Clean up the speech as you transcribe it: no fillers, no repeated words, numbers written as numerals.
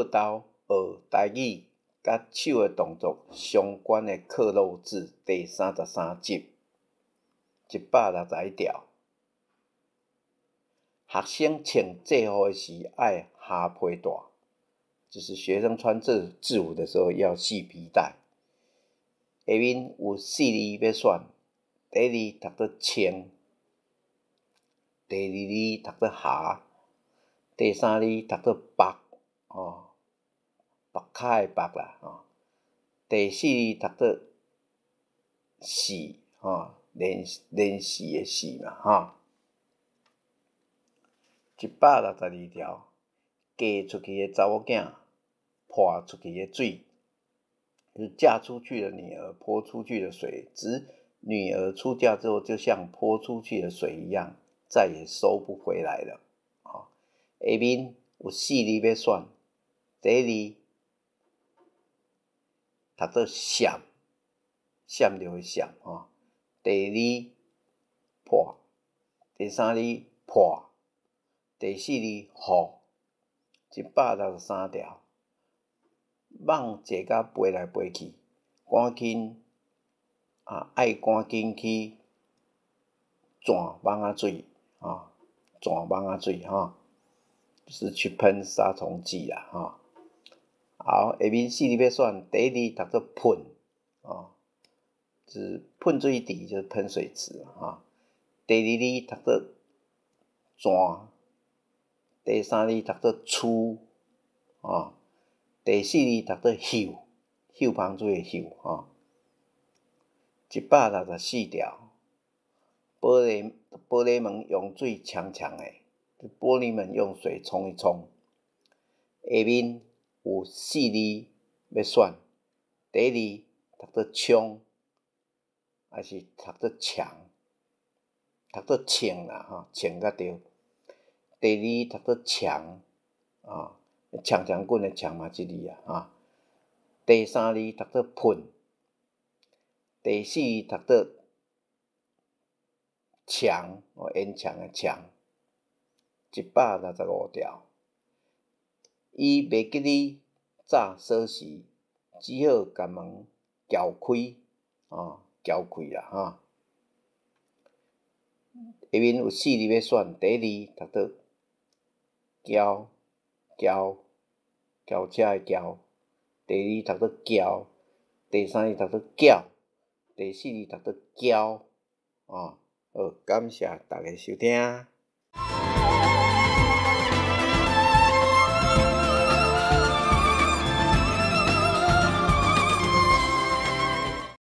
斗學台語佮手的動作相關的課錄製第33集，161條。學生穿制服的時愛繫皮帶，就是學生穿制服的時候要繫皮帶。下面有四字欲選，第一字讀做穿，第二字讀做縖，第三字讀做縛，哦，縛跤的縛啦，哦，第四字讀做爍，吼，練練習的習嘛，吼。162條，嫁出去的查某囝，潑出去的水，就是嫁出去的女兒潑出去的水，指女兒出嫁之後，就像潑出去的水一樣，再也收不回來了。吼，下面有四字欲選，第一字讀做閃，閃著的閃，吼，第二字破，第三字潑。第四字雨，163條，蠓坐甲飛來飛去，趕緊啊，愛趕緊去湠蠓仔水，吼，湠蠓仔水，吼，就是去噴殺蟲劑啦，吼。好，下面四字欲選，第一字讀做噴，哦，就是噴水池，就是噴水池，吼。第二字讀做湠。第三字讀做趨，哦，第四字讀做嗅，嗅香水的嗅，吼。164條，玻璃門用水沖沖的，玻璃門用水沖一沖。下面有四字欲選，第一字讀做衝，還是讀做牆？讀做衝啦，吼，衝較對。第二讀做牆，啊，強強滾的強嘛，這字啊，啊。第三字讀做噴，第四字讀做牆，哦，延長的長。165條，伊袂記得紮鎖匙，只好共門撬開，哦，撬開啦，吼。下面有四字欲選，第一字讀做轎轎轎車的轎，第二字讀做撬，第三字讀做繳，第四字讀做嬌，哦，好，感謝大家收聽。